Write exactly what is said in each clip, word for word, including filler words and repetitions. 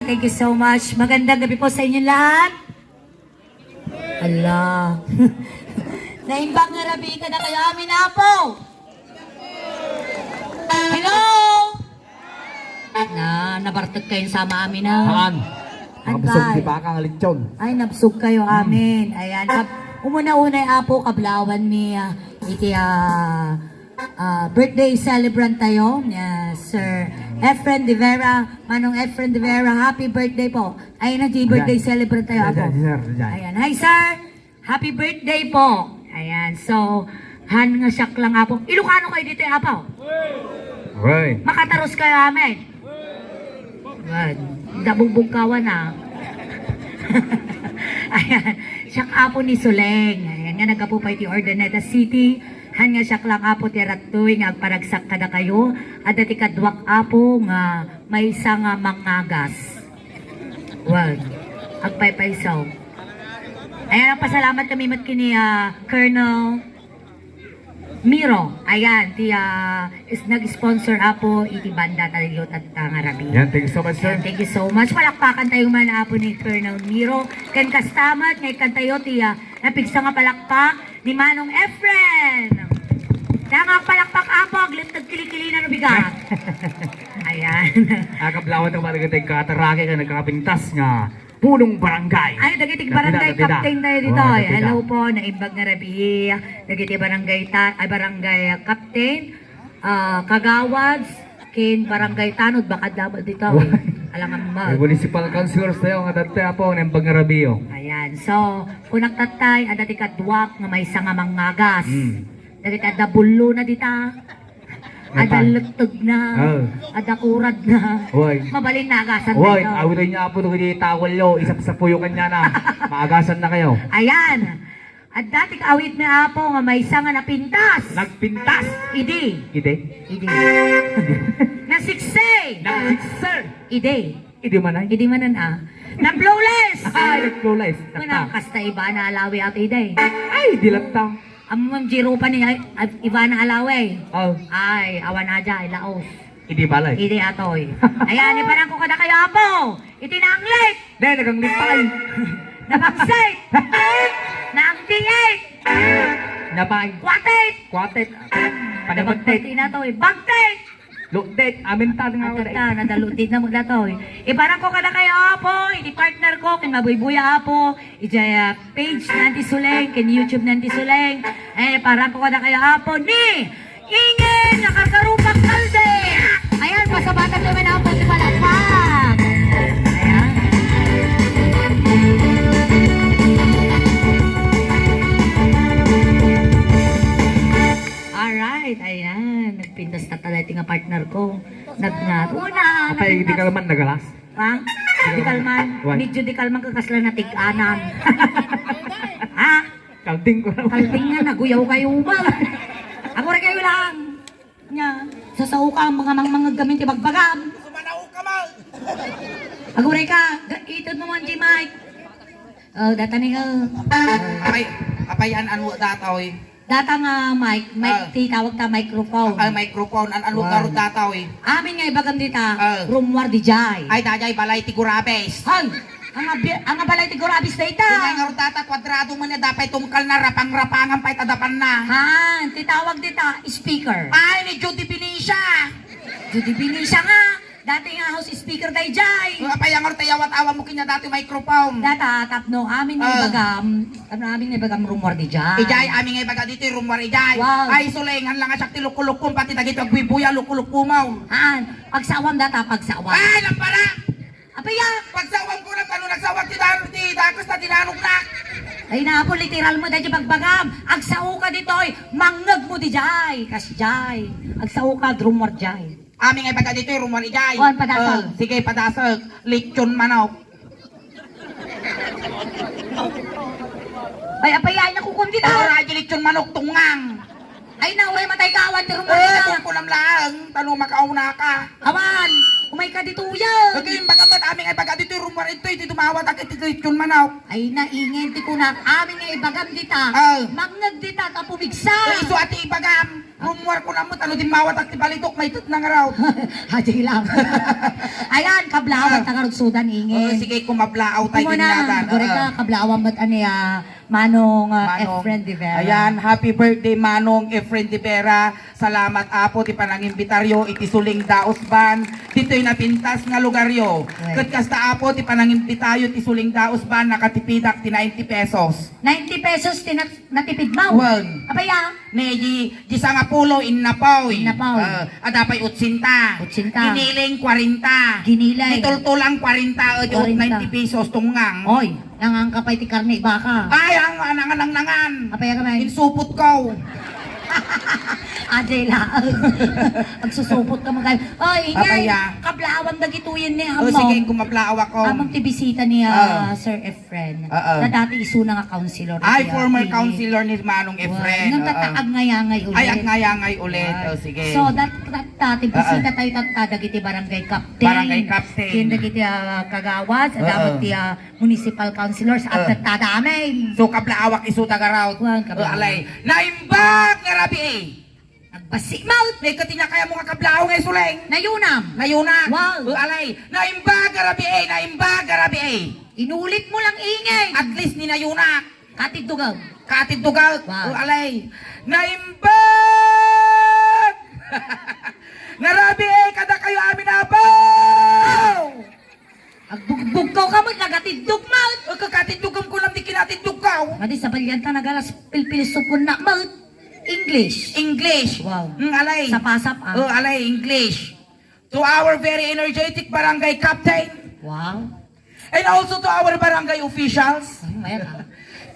Thank you so much. Magandang gabi po sa inyo lahat. Ala. Naimbag nga rabii kadakayo amin, Apo. Hello? Na, nabartek kayo sa amin, ah. Haan. Nakabusog ti baka nga lechon. Ay, nabsog kayo amin. Ayan. Kab-, umuna-unay, Apo, kablawan mi, ah, iti, ah, ah, birthday celebrant tayo, ni, ah, Sir Efren de Vera. Manong Efren de Vera, happy birthday po. Ayan na, di birthday celebrant tayo, Apo. Ayan, sir, ayan. Ayan. Hi, sir. Happy birthday po. Ayan. So, han nga siak lang, Apo. Ilocano kayo dito, Apo? Hoy. Makataros kayo amin. Wan. Dabubog kawan, ah. Ayan. Siak, Apo, ni Suleng. Ayan nga, nagapu pa iti Urdaneta City. Han nga siak lang, Apo, ti arattoy nga agparagsak kadakayo. Adda ti kaduak, Apo, nga maysa nga mangagas. Wan. Agpaypayso. Ayan, nagpasalamat kami met kini, ah, Colonel Miro. Ayan, ti, ah, is, nag-sponsor, Apo, iti banda tayo tatta nga rabii. Yan, thank you so much, sir. Ayan, thank you so much. Palakpakan tayo man, Apo, ni Colonel Miro. Ken kasta met, nga ikkan tayo ti, ah, napigsa nga palakpak ni Manong Efren. Danga palakpak, Apo, agletteg kilikilina no bigat. Ayan. Akablawan to, talaga tayo katarake nga nagkapintas nga punong barangay. Ay, dagiti barangay captain tayo dito. Hello po, naimbag nga rabii. Dagiti barangay ta-, ay, barangay, ah, captain, ah, kagawad, ken barangay tanod, baka dapat dito. Alangan mo. May municipal councilors tayo nga dati, Apo, naimbag nga rabii, oh. Ayan. So, kunak tattay, adda ti kaduak nga maysa nga mangagas. Hmm. Dagiti adda bullo na dita. Ada letteg na, ada kurad na. Way. Mabalin na agasan na ito. Way, awiten niyo, Apo, no, hindi tawal yo, isapsapuyo kanya na. Maagasan na kayo. Ayan. Adda ti kaawit ni Apo nga maysa nga napintas. Nagpintas? Idi. Idi? Idi. Nasiksi. Nasiksi. Idi. Idi manay? Idi manan, ah. Nag-flawless. Ay, nag-flawless. Kunang kasta Ivana Alawi ato, idi. Ay, di latta. Ammom, Jiro pa ni, ay, ay, Ivana Alawi. Oh. Ay, awan aja, ilaos. Idi balay. Idi atoy. Ayan, iparangko kadakayo, Apo. Iti naanglit. Ne, naganglit pa kay. Napangsit. Naangtiit. Napay. Kuatit. Kuatit. Panabagtit. Nabagtit na to, eh. Bagtit. Lukdit. Amin ta nga wala. Ata, nadalukdit na magdatoy. Iparangko kadakayo, Apo. Iti partner ko, ken mabuybuya, Apo. Ijay, ah, page na ti Suleng, ken YouTube na ti Suleng. Eh, iparangko kadakayo, Apo, ni Ingen nga karkarupak kalde. Ayan, pasabatan naman ang pagpalakpak. Ayan. Alright, ayan. Nagpintas ta talaga nga partner ko. Nagngat. Una, apay, di ka naman nagalas? Ha? Di ka man. Why? Medyo di ka man kakasla na tig-anan. Ha? Kalding ko lang. Kalding nga, naguyaw kayo ba? Ako rin kayo lang. Nya, sasao ka, mga mangmangag kami ti bagbagam. Sumanaw ka, Mal. Aguray ka, ga-, itod mo man, G Mike. Oh, data ni, oh. Apay, apay, an-, ano, data, oy? Data nga mic, mic, ah, ti tawag ta microphone. Ah, microphone. An-, ano nga rod data, oy? Amin nga ibagam dita, ah, rummuar di jay. Ay, dayjay, balay ti gurabes. Hoy! Ang abi-, ang balay ti gurabis dayta. Dunay nga rod data, kwadrado man nga, dapay tungkal na, rapang-rapangan pay ta dapan na. Han, ti tawag dita, speaker. Ay, ni Judy Benicia. Judy Benicia nga. Dati nga house speaker dayjay. Nga pay nga rod tay awat-awat mo kanya dati microphone. Data, tapno, amin nga ibagam, tapno amin nga ibagam rummuar di jay. Ijay, amin nga ibaga dito, rummuar ijay. Wow. Ay, sulengan lang siak ti luko-lukom, pati dagito agbuybuya, luko-lukom. Han, pagsawam data, pagsawam. Ay, napara! Apay ya? Pagsawam ko lang, ano, nagsawak ti dan-, ti dakes ta dinanognak. Ay, napo, literal mo, dayjay bagbagam. Agsao ka ditoy, mangngeg mo di jay. Kas jay. Agsao ka, rummuar jay. Amin nga ibaga ditoy, rummuar ijay. Oh, padasag. Eh, sige, padasag. Lechon manok. Ay, apay, ay, nakukundi na. Ora, di lechon manok, tungang. Ay, na, uray matay ka, awan ti rummuar dita. Eh, kung kunam laeng, tano makauna ka. Awan, umay ka dito, yan. Lagi, imbagam met, amin nga ibaga dito, rummuar ito, iti dumawatak iti lechon manok. Ay, na, ingen ti kunak, amin nga ibagam dita. Ah. Mangngeg dita, ta pumigsa. Eh, isu ati ibagam. Rummuar ko na mo, tano dimmawatak ti balitok, maitet na nga raw. Hadi lang. Ayan, kablaawan ta karugsudan, ingin. Oh, sige, kumablaaw tayo Kumuna, din yata. Gure ka, Oo. kablaawan ba't ani, ah, Manong, ah, Manong. Efren de Vera. Ayan, happy birthday, Manong Efren de Vera. Salamat, Apo, ti panangimbitaryo iti Suling Daos Band. Ditoy napintas nga lugaryo. Right. Ket kasta, Apo, ti panangimbitayo ti Suling Daos Band, nakatipidak ti ninety pesos. Ninety pesos ti nat-, natipid mo? Wen. Apay, ah? Ne, di, di sangapulo, innapoy. Innapoy. Ah, adda pay otsinta. Otsinta. Giniling, kwarenta. Giniling. Di tultulang, kwarenta, eh, di Kwarenta. ninety pesos, tungang. Oy, nangan ka pay ti karne, baka. Ay, ang, ang, ang, ang, nangan. Apay ka man? Insupot ko. Adela. Agsusupot ka, magay. Oy, ingay. Apay, ah. Kablaawan dagitoyen ni Oh, Among. sige, kumablaaw ako. Among ti bisita ni, ah, Ah. Sir Efren. Oo. Na dati isuna nga councilor Ay, iti, former ah, councilor ni Manong Wow. Efren. Nang Oo. tata, agngayangay ulit. Ay, agngayangay ulit. Wow. Oh, sige. So, dat-, tatta, ti Oo. bisita tayo tatta, dagiti barangay captain. Barangay captain. Ken dagiti, ah, kagawas, Oo. adda met ti, ah, municipal councilors, Oo. at tatta da amin. So, kablaawak isu dagaraw. Wow, kablaawak. Oh, alay. Naimbag nga rabii. Nagbassit mo! May kati niya kaya mo nga kablaaw nga isuleng. Nayunam. Nayunam. Wow. O, alay. Naimbag a rabii, naimbag a rabii. Inulit mo lang ingay. At least ni nayunak. Katiddugaw. Katiddugaw. Wow. O, alay. Naimbag! Nga rabii, kada kayo amin, Apo! Agbugbugkaw ka met, nagatiddog met. O, kakatiddogam ko lang di kinatiddog ka, o. Madi sa balyanta nagalas pilpilisupon na met. English. English. Wow. Mm, alay. Sapasap, ah. O, alay, English. To our very energetic barangay captain. Wow. And also to our barangay officials. Ano yan, ah?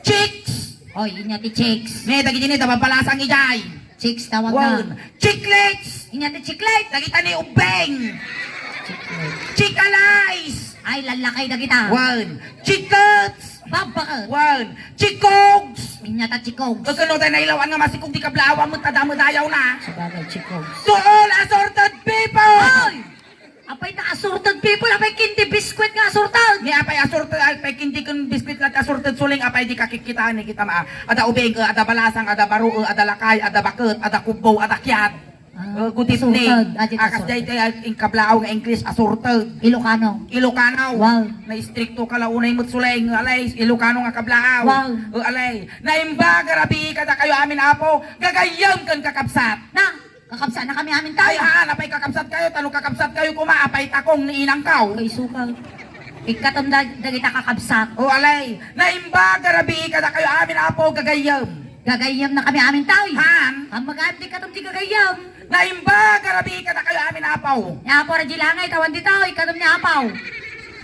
Chicks. Oy, inya ti chicks. Ne, dagiti ni, tababalasang ijay. Chicks tawag na. Wan. Chicklets! Inya ti chicklets! Dagita ni ubbing! Chicklets. Chickalais! Ay, lalakay dagita. Wan. Chickets! Babakal. Wan. Chickogs! Inya ta chickogs. Kano tayo nailawan nga masikog di kablaawan mo, tadamo dayaw na. Sabagay, chickogs. To all assorted people! Ay! Apay ta assorted people, apay candy biscuit nga assorted. Ni apay assorted, apay candy ken biscuit nga assorted suling, apay di kakikkitaan ni kita ma-, ada ubing, eh, ada balasang, ada baro, eh, ada lakay, ada baket, ada kubbo, ada kiat. Ah, eh, good evening. Assorted, adi assorted. Akas day kaya in kablaaw nga English, assorted. Ilocano. Ilocano. Wow. Na-istrikto ka la unay met suling, alay, Ilocano nga kablaaw. Wow. Eh, alay. Naimbag a rabii kada kayo amin, Apo, gagayyem ken kakabsat. Na, Kakabsat na kami amin tayo. Ay, haan, apay kakabsat kayo, tano kakabsat kayo, kuma, apay takong ni inang kaw. Ay, suka. Ikkatom da-, dagita kakabsat. O, alay, naimbag a rabii kada kayo amin, Apo, gagayyem. Gagayyem na kami amin tayo. Haan. Ang magaan di katom di gagayyem. Naimbag a rabii kada kayo amin, Apo. Ni Apo Rajilangay, tawan di tayo, ikkatom ni Apo.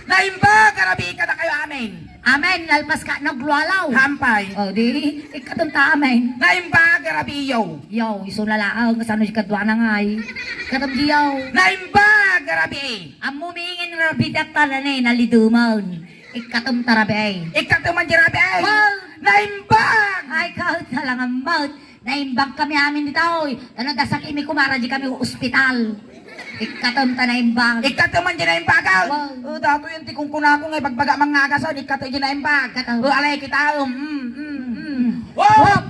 Naimbag a rabii kada kayo amin. Amen, nalpas ka, naglualaw. Hampay. O, di, ikkatom ta, amen. Naimbag a rabii, yo. Yo, isu na laeng, kasano si kadwa na nga, ay. Ikkatom di, yo. Naimbag a rabii. Ammo mingen rabii, dakta na ni, naliduman. Ikkatom ta rabii. Ikkatom man di rabii. Wow. Naimbag. Ay, kaot na lang ang mouth. Naimbag kami amin ditoy. Ano, dasakimi kumara, di kami ospital. Ikkatom ta naimbag. Ikkatom man di naimbag, ah. Wow. O, dato yun, ti kungkunako nga ibagbaga mangngagasan, ikkatom di naimbag. Ikkatom. O, alay, kita, um, mm, mm, mm. Wop! Wop!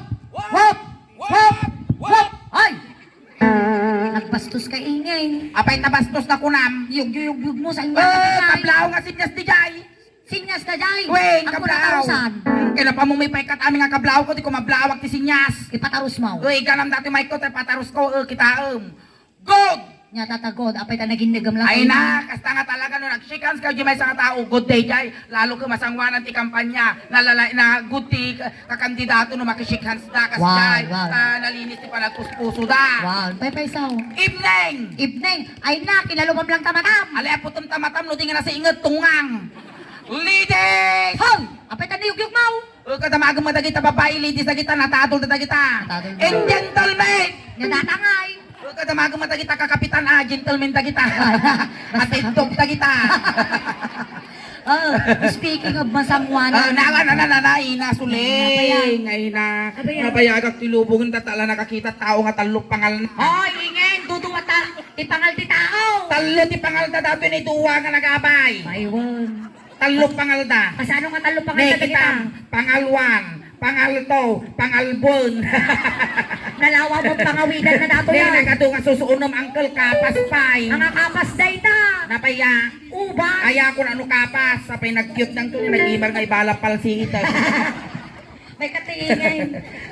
Wop! Wop! Wop! Ay! Nagbastos ka ingay. Apay ta bastos na kunam. Yug, yug, yug, yug mo sa inyo. Eh, kablaaw nga sinyas di jay. Sinyas na jay. Wen, Ang kablaaw. Pinatarusan. Hmm, kaya pa mo may paikat amin nga kablaaw ko, di ko mablaawak ti sinyas. Ipatarus mo. Uy, ganam dati may ko, tay patarus ko, eh, kitaem. Good! Nya tatagod, apay ta naginnegam lang Ay kayo. na, kasta nga talaga no nag-shake hands kayo di may nga tao, good day jay. Lalo ka masangwanan ti kampanya, nalala, na good ti ka-, kakandidato no makishake hands da, kas Wow, jay. wow. Ta nalinis ti panagpuspuso da. Wow, pay, pay, saw. Evening! Evening! Ay na, kinalubam lang tamatam. Alay, aputom tamatam, no di nga nasa inget, tungang. Ladies! Hoy! Apay ta niyugyug mo? O, kada maagem dagita babae, ladies dagita, natadol da dagita. Natadol da. And gentlemen! Nadatangay. O, kada maagem dagita kakapitan, ah, gentlemen dagita. Ay, basta. Atidok dagita. Oh, speaking of masangwanan. Ah, na, na, na, na, na, ina, suling. Napaya. Ay, na. Napaya. Napayagak ti lubong, tatala nakakita tao nga tallo pangal na. Hoy, ingen, duduwa ta, ti pangal ti tao. Tallo ti pangal ta, datoy ni duwa nga nagabay. Paiwan. Tallo pangalda. Kasano nga tallo pangalda Ne, dagita? Pangalwan, pangalto, pangalbon. Nalawa mo pangawidan na dato Ne, yan. Nakado nga susuunom, angkel, kapas pay. Ang kapas dayta. Napay Aya. Uban. Aya, kun ano kapas, apay nag-cute nang to, nag-imar nga ibala palsi ita. May katiingay.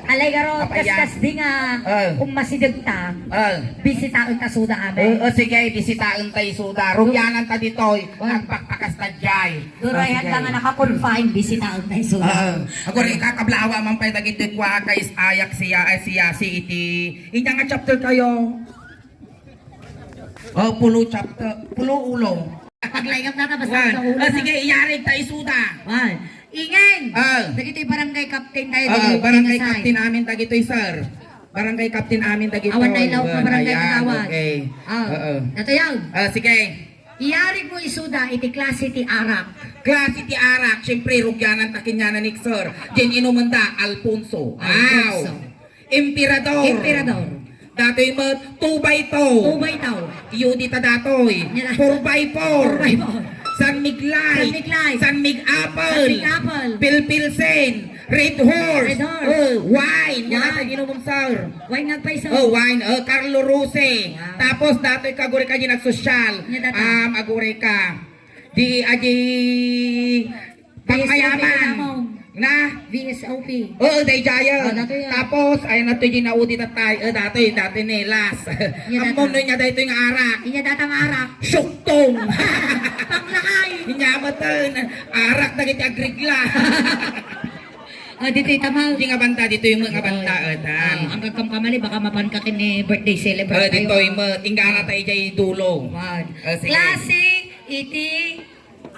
Alay garo, Apay, ya. Kaskas di nga, Ah. Kung masideg ta, Ah. Bisitaen ta suda amin. O, o, sige, bisitaen ta isuda. Rugianan ta ditoy. Ah. Agpakpakas ta jay. Durayan O, sige. Ta nga naka-confine, bisitaen ta isuda. Ah. Ako rin, kakablawa man pa'y dagiti kua kay ayak siya, ay siya, si iti. Inya nga chapter kayo. O, pulo chapter, pulo ulo. Paglaingap na ka, basta Wan. Sa ulo Ah, na. Sige, iyarig ta isuda. Wan. Ingay! Ah. Dagitoy barangay captain tayo, Ah, dagitoy barangay Pinasay. Captain amin, dagitoy, sir. Barangay captain amin, dagitoy. Awan na ilaw ka, Wan, barangay ayan, kagawad. Okay. Ah. Oo. Ito yan. Ah, sige. Iyarig mo isuda, iti klase ti arak. Klase ti arak, siyempre, rugyanan ta kinyanan ni sir. Diyan inuman da, Alfonso. Alfonso. Wow. Emperador. Emperador. Datoy met, two by two. Two by two. Iyo dita datoy. Yan. Four by four. Four by four. San Mig Light. San Mig Light. San Mig Apple. San Mig Apple. Pil Pilsen. Red Horse. Red Horse. Oh, wine. Yan Wine. Ang inunom, sir. Wine nga pa, sir. Oh, wine. Oh, Carlo Rose. Wow. Tapos datoy kaguri ka di nagsosyal. Yan, data. Um, aguri ka. Di, adi, Pangmayaman. V S O P namon. Na? V S O P. Oo, daydiay. Oh, datoy, ah. Tapos, ayan na to yung naudi tatay. Eh, datoy, datoy ni Las. Iya, Ang data. Mono niya daytoy nga arak. Iya, data nga arak. Suktong. Panglakay. Inya matan. Arak dagiti agrigla. Ah, dito itamaw. Di nga banda, dito yung mga banda, eh, tan. Ah, ang kagkamkamali, baka mapan ka kin ni birthday celebrant Ah, dito tayo, yung ah. Mga, inggana tayo dyan yung dulo. Wow. Ah, sige. Klase iti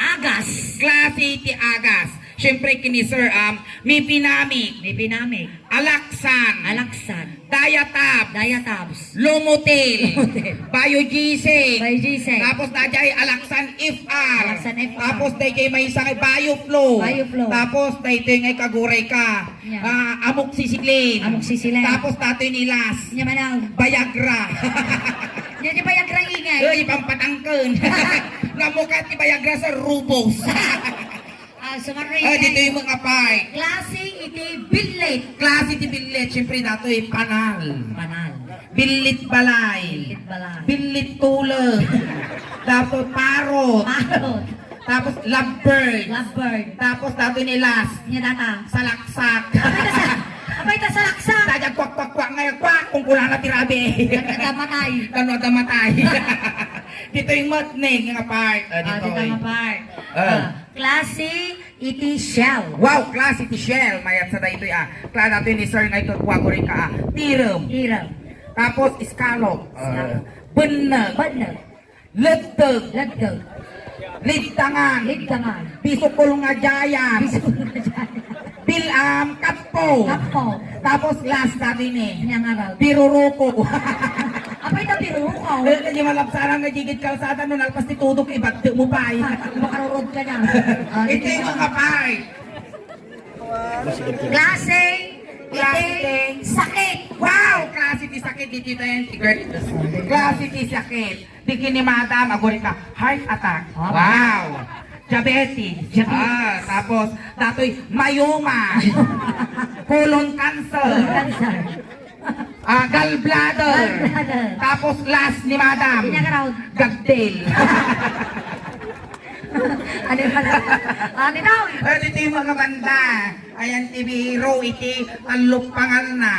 Agas. Klase ti agas. Siyempre, kini Sir, um, mipinamik. Mipinamik. Alaksan. Alaksan. Diatabs. Diatabs. Lumotil. Lumotil. Biogesic. Biogesic. Tapos na dyan, Alaksan F R. Alaksan F R. Tapos na dyan, may isang Bioflow. Bioflow. Tapos na ito yung kaguray ka. Yeah. Ah, amoxicillin. Amoxicillin. Tapos datoy ni Las. Nya manaw. Viagra. Nya di Viagra ingay. Uy, pampatangken. Namukat ni Viagra sa rubos. Ah, sumaray Ah, dito ingay. Yung mga part. Klase iti billit. Klase ti billit, siyempre datoy panal. Panal. Billit balay. Billit balay. Billit tulog. Tapos parot. Parot. Tapos lovebird. Lovebird. Tapos datoy ni Las. Nya data. Salaksak. Apay ta sa-, apay ta salaksak. Sadya kwak, kwak, kwak, ngay, kwak, kung kunana ti rabi. Kan-, kada matay. Kano ada matay. Dito yung matning nga part. Ah, Ah, dito dito eh. Nga part. Ah. Ah, klase iti shell. Wow, klase ti shell. Mayat sa daytoy, ah. Kla-, datoy ni Sir nga ito, kuha ko rin ka, ah. Tirum. Tirum. Tapos, scallop. Ah, Scallop. Benneg. Benneg. Leddeg. Leddeg. Liddangan. Liddangan. Bisukol nga giant. Bisukol nga giant. Bil-, um, kappo. Kappo. Tapos last na din eh. Inya nga raw. Piruruko. Apay ta piruruko? Eh, kanya malapsaran nga jigit kalsada, no, nalpas ti tudok, ibagte mo pa eh. Ah, makarurod ka na. Ah, Ito sige yung na. Mga pie. Klase, Klase. Iti, sakit. Wow! Klase ti sakit, di ti tayo, ti girl. Klase ti sakit. Di kini madam, aguri ka, heart attack. Ah. Wow! Diabetes. Diabetes. Ah, tapos, datoy, myoma. Colon cancer. Colon cancer. Ah, gallbladder. Gallbladder. Tapos, last ni madam. Inya ka raw. Gagdel. Ano yung pala? Ah, dito. Ah, dito yung mga banda. Ayan, ti biro, iti, taluppangan na.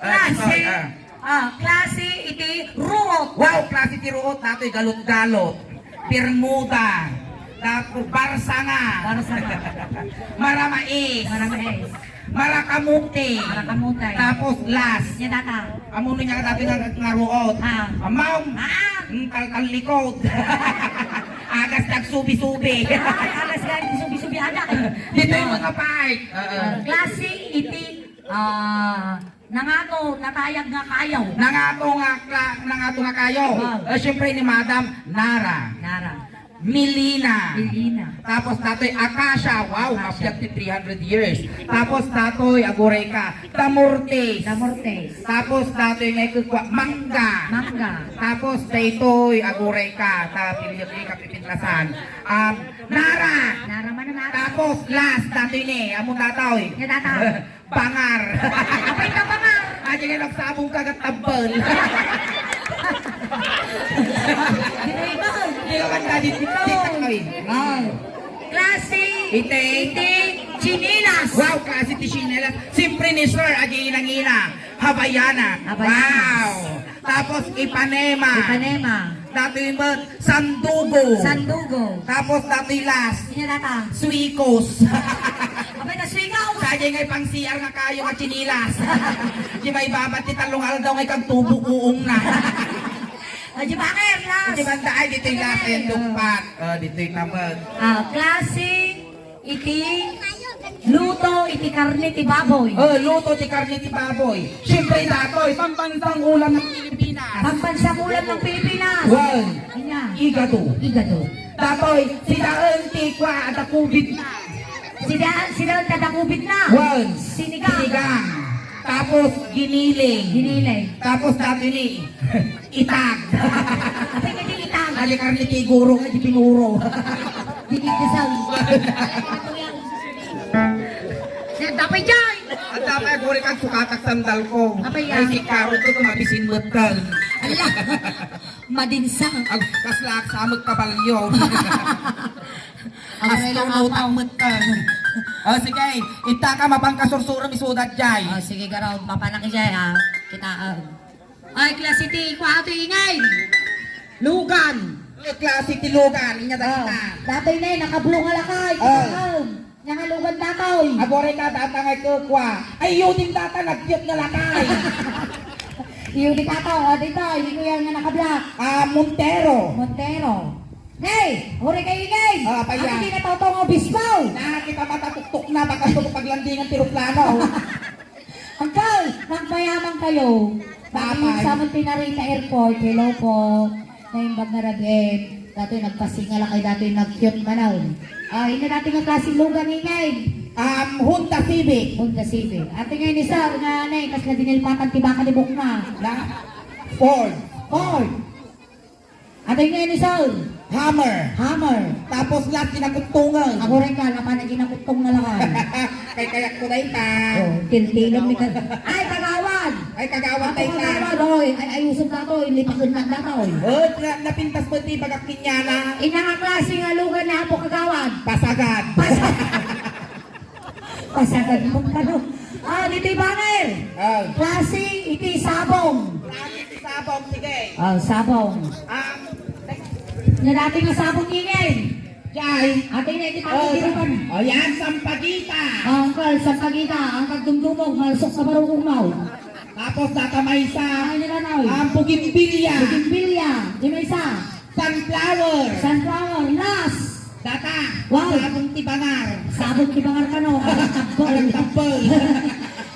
Ah, Klase. Dito, ah. Ah, klase iti ruot. Wow, klase ti ruot. Datoy galot-galot. Bermuda. Tapos barsanga. Barsanga. Maramais. Maramais. Marakamuti. Marakamuti. Tapos last. Nya data. Amuno niya dati nga, nga ruot. Ah. Amaw. Ah. Mm, kalkal likod. Agas nagsubi-subi. Ay, agas nga nagsubi-subi, ada. Dito yung mga part. Oo. Ah, klase iti, ah, nangato, natayag nga kayo. Nangato nga kla-, nangato nga kayo. Wow. Eh, siyempre ni Madam Nara. Nara. Milina. Milina. Tapos datoy acacia. Wow, Acacia. Mapyag ti three hundred years. Tapos datoy, aguray ka, tamortes. Tamortes. Tapos datoy nga ikukwa, mangga. Mangga. Tapos daytoy, aguray ka, ta, pili-, pili ka pipintasan. Um, nara. Nara man ang nara. Tapos last, datoy ni, amo datoy. Nga datoy. Bangar. Apay ka bangar? Adi nga nagsabong ka, gat tabbal. Dito ikaw. Di, di, di, ay. Wow. Klase Iti? Iti tsinelas. Wow, klase ti tsinelas. Siyempre ni Sir, agingina-ngina. Havaiana. Havaianas. Wow. Tapos Ipanema. Ipanema. Datoy met, Sandugo. Sandugo. Tapos datoy last. Sino data? Suikos. Abay, na Suikos. Sa diay nga pang-C R nga kayo nga tsinelas. Di ba ibabat ti talong aldaw nga ikagtubo uong na. Ah, di ba, Carlos? Di ba, ay, ditoy Ano last, na, eh, oh. Dukpat. Ah, ditoy tabag. Ah, klase iti luto iti karne ti baboy. Oh, luto ti karne ti baboy. Siyempre, datoy, pambansang ulam ng Pilipinas. Pambansang ulam ng Pilipinas. Wen. Ania? Igado. Igado. Datoy, sidaen ti kua, adda kubit na. Sida-, sidaen ti adda kubit na. Wen. Sinigang. Sinigang. Tapos, giniling. Giniling. Tapos, datoy ni, itag. Apay nga di itag? Ay, karne ti guro nga di pinuro. Di di kasal. Ay, ano yan? Yan, dapat dyan! Ang dapat, guri kang sukatak sandal ko. Apay yan? Ay, si Karot ko, tumapisin mo tan. Ala! Madinsa. Ag-, kaslak sa amag kabalyo. Ang Astronauta relo nga met. O, sige. Ita ka, mapangkasursurom isuda jay. O, sige, garaw. Mapanak jay, ha? Kita, ah. Ay, klase ti, kua ti ingay. Lugan. Ay, klase ti lugan. Inya da Ah, kita. Datoy na, eh, nakablo nga lakay. Ah. Kita, ah. Nya nga lugan datoy. Agore ka, data nga ito, kua. Ay, yun din data, nagkiyot nga lakay. Yun din data, o, dito, hindi ko yan nga nakablock. Ah, Montero. Montero. Hey! Huri kay Igay! Ah, paya. Ang hindi natawtaw nga obispo! Nakita matatuktok na, baka ito paglandingan ti eroplano. Uncle, nagmayaman kayo. Tapay. Sa amin pinarita airport, hello po. Naimbag nga rabiin. Datoy nagpasingal kay datoy nag-cute manaw. Ah, ina dati nga klaseng lugan, Igay. Um, Honda Civic. Honda Civic. Ate nga ni Sir, nga anay, kasla dinilpatan ti baka ni Bukna. Na? Ford. Ford. Atoy nga ni Saul. Hammer. Hammer. Tapos lahat kinakuttungan. Aguray ka, napanay kinakuttong na lang. Kay kayak ko na ita. Oh, tiltilog ni ka. Ay, kagawad! Ay, kagawad na ita. Kagawad, oy. Ay, ayusin ka to. Hindi pa kunat na to, oy. Oh, na, napintas mo ito yung bagak ninyana. Inya nga klase nga lugan na apo kagawad. Pasagad. Pasagad. Pasagad mo ka, no? Ah, dito'y banger. Ah. Klase, iti sabong. Klase, iti sabong, sige. Ah, sabong. Ah, Nga dati nga sabong ingin. Jay. Ate nga, iti Oh, pagkakiripan. Oh, yan, sampagita. Ah, uncle, sampagita. Ang kagdumdumog, malsok sa barukong mo. Tapos, data may isa. Ay, nila na, oy. Ang bugimbilya. Bugimbilya. Di may isa. Sunflower. Sunflower. Last. Data. Wow. Sabong ti bangar. Sabong ti bangar ka, no? Ang tabbol. Ang tabbol.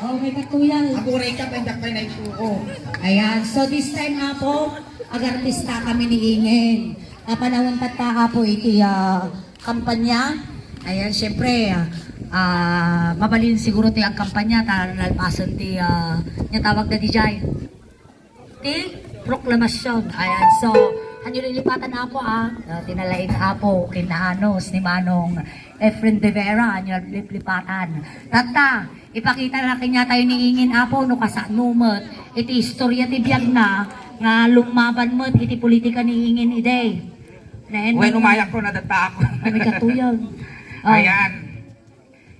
Oh, may katuyan. Aguray ka, pendak pa na isuo. Ayan. So, this time, apo, agartista kami ni Ingen. Napanawan tatta, apo, iti, ah, kampanya. Ayan, syempre, ah, ah, mabalin siguro ti agkampanya, ta nalpasen ti, ah, nia tawag da di jay. Ti proklamasyon. Ayan. So, hanyo lilipatan, apo, ah. Ah, tinalain, apo, kinanos ni Manong Efren de Vera, hanyo liplipatan. Tatta, ipakita na kanya tayo ni Ingin, apo, no kasano met iti istorya ti biag na nga lumaban met iti politika ni Ingin idi. Naen Wen, na umayak ko, nadatta ako. Kami katuyon. Oh. Ayan.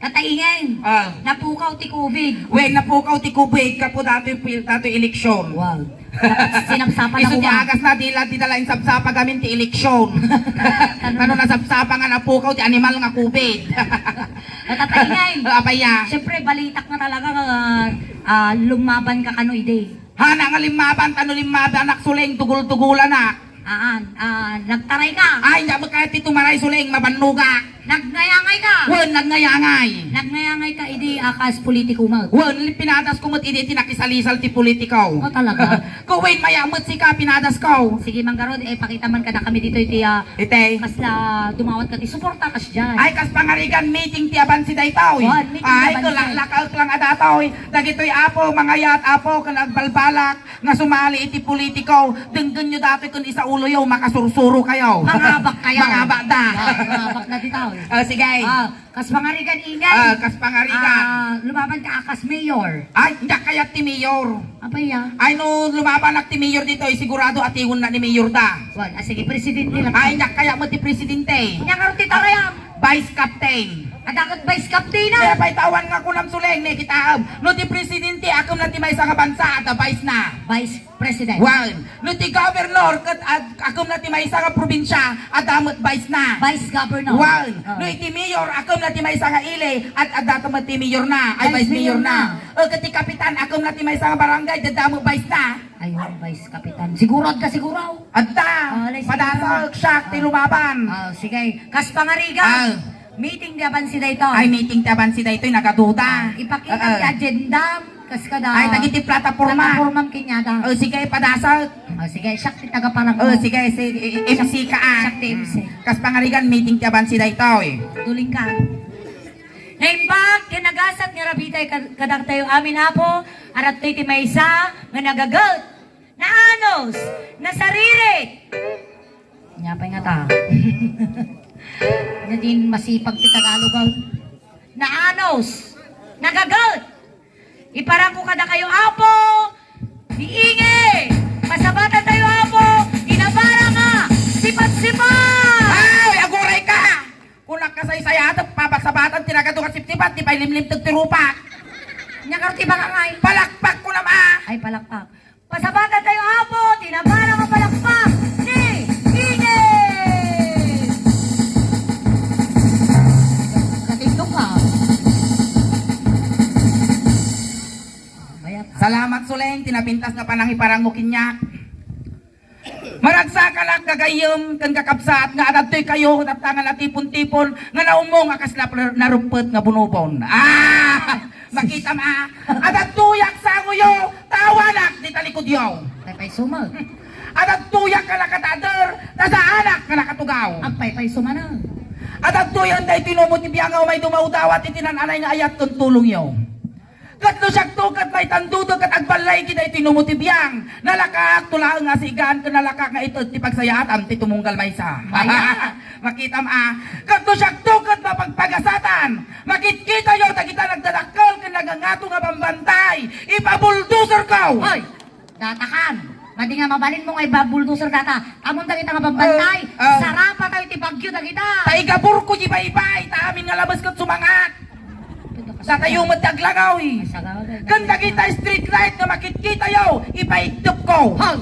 Tataingen, Ah. napukaw ti kubig. Wen, napukaw ti kubig, kapo datoy pi-, datoy eleksyon. Wow. Sinapsapa na Isu ti kuma. agas na, di la, di da la insapsapa gamin ti eleksyon. Kano nasapsapa nga napukaw ti animal nga kubig. Tataingen. Ah, apaya. Siyempre, balitak nga talaga, ah, ah, lumaban ka kano idi. Hana nga limmaban, tano limmaban, anak suling, tugul-tugulanak. Aan, ah, nagtaray ka. Ay, nya, kaya ti tumaray suling, mabannuga. Nagnayangay ka. Wen, nagnayangay. Nagnayangay ka, idi, ah, kas politiko mo. Wen, pinadas ko met idi ti nakisalisal ti politiko. Oh, talaga? Ko, wen, maya met sika, pinadas ko. Sige, Manggarod, eh, pakita man kada kami dito iti, ah, Ite. Kasla dumawat ka ti suporta, kas diay. Ay, kas pangarigan, meeting ti abansi daytoy. Wan, meeting ti Ay, abansi. Kalaklakaek lang a datoy. Dagitoy, apo, mangayat, apo, ken agbalbalak nga sumali iti politiko. Denggenyo datoy ken isauloyo, makasursuro kayo. Mangabak kayo. Mangabak da. Ah, mangabak na ditoy. Ah, sige. Ah, Kas pangarigan, ingay. Ah, kas pangarigan. Ah, lumaban ka, ah, kas mayor. Ay, diak kayat ti mayor. Apay, ah? Ay, no lumabanak ti mayor ditoy, sigurado atiwennak ni mayor da. Wen, ah, sige, presidente lang. Ay, diak kayat met ti presidente. Nya ngarud ti tarayam. Vice captain. Adda ket vice captain, ah. Kaya pay tawan nga kunam, Suleng, ni kitaem. No ti presidente, akem na ti maysa nga bansa, adda vice na. Vice President. Wen, no ti governor ket ad-, akem na ti maysa nga probinsya, adda met vice na. Vice governor. Wen, Oh. no iti mayor, akem na ti maysa nga ili, at adda met ti mayor na, ay, Vice vice mayor mayor na. na. O, ket ti kapitan, akem na ti maysa nga barangay, adda met vice na. Ayun, vice kapitan. Siguro adda, siguro. Adda. Ah, alay, Padasa, siguro. siak ti Ah. lumaban. Ah, sige. Kas pangarigan. Ah. Meeting ti abansi daytoy. Ay, meeting ti abansi daytoy, nagaduda. Ah, ipakita Ah, ah. ti agenda. Kas kada Ay, dagiti plataporma. platapormam kaniada. O, sige, padasag. O, sige, siak ti tagaparang O, mo. sige, si, i-, i-, M C ka, ah. Siak ti M C. Kas pangarigan, meeting ti abansi daytoy. Duling ka. Naimbag ti nagasat nga rabitay kad-, kadaktayo amin, Apo, adtoy ti maysa nga nagaget, naanos, nasaririt. Nya pay ngata. Nya din masipag ti Tagalog, ah. Naanos, nagaget. Iparangko kadakayo, Apo, ti ingi. Pasabatantayo, Apo, ti nabarang a sipat-sipat. Ay, aguray ka! Kunak kasaysayatek, papasabatan ti nagadu nga sipsipat, di pay limlimteg ti rupak. Nya ngarud ti barangay. Palakpak kunam, ah. Ay, palakpak. Pasabatantayo, Apo, ti nabarang a palakpak ni Inge! Katindog ka. Bayat, ah. Salamat, Suleng, ti napintas nga panangiparang mo kaniak. Maragsakalak, gagayyem ken kakabsat, nga adadtoykayo, taptangan a tipon-tipon, nga naumong a kasla pl-, naruppet nga bunubon. Ah! Makitam, ah! Adadtoyak sangoyo, ta awanak di talikudyo. Paypayso met. Adadtoyak kalakatader, ta saanak kalakatugaw. Agpaypayso manen. Adadtoyen daytoy numo ti biang nga umay dumawdawat iti nan-anay nga ayat ken tulongyo. Ket no siakto ket maitandudek ket agballaygi daytoy numo ti biang, nalakaakto laeng nga asigaan ken nalakaak nga ited ti pagsayaatan ti tumunggal maysa. Aya. Makitam, ah. Ket no siakto ket mapagpagasatan, makitkitayo dagita nagdadakkel ken nagangato nga bambantay, ipabuldozerko. Hoy! Datakan. Madi nga mabalinmo nga ibabuldozerko data. Ammom dagita nga bambantay. Ah, ah. Sarapatayo ti bagyo dagita. Ta igaburko ti baybay, ta amin nga labes ket sumangat. Datayo met ti aglangaw, eh. Ken dagita street light nga makitkitayo, ipaigtepko. Hoy!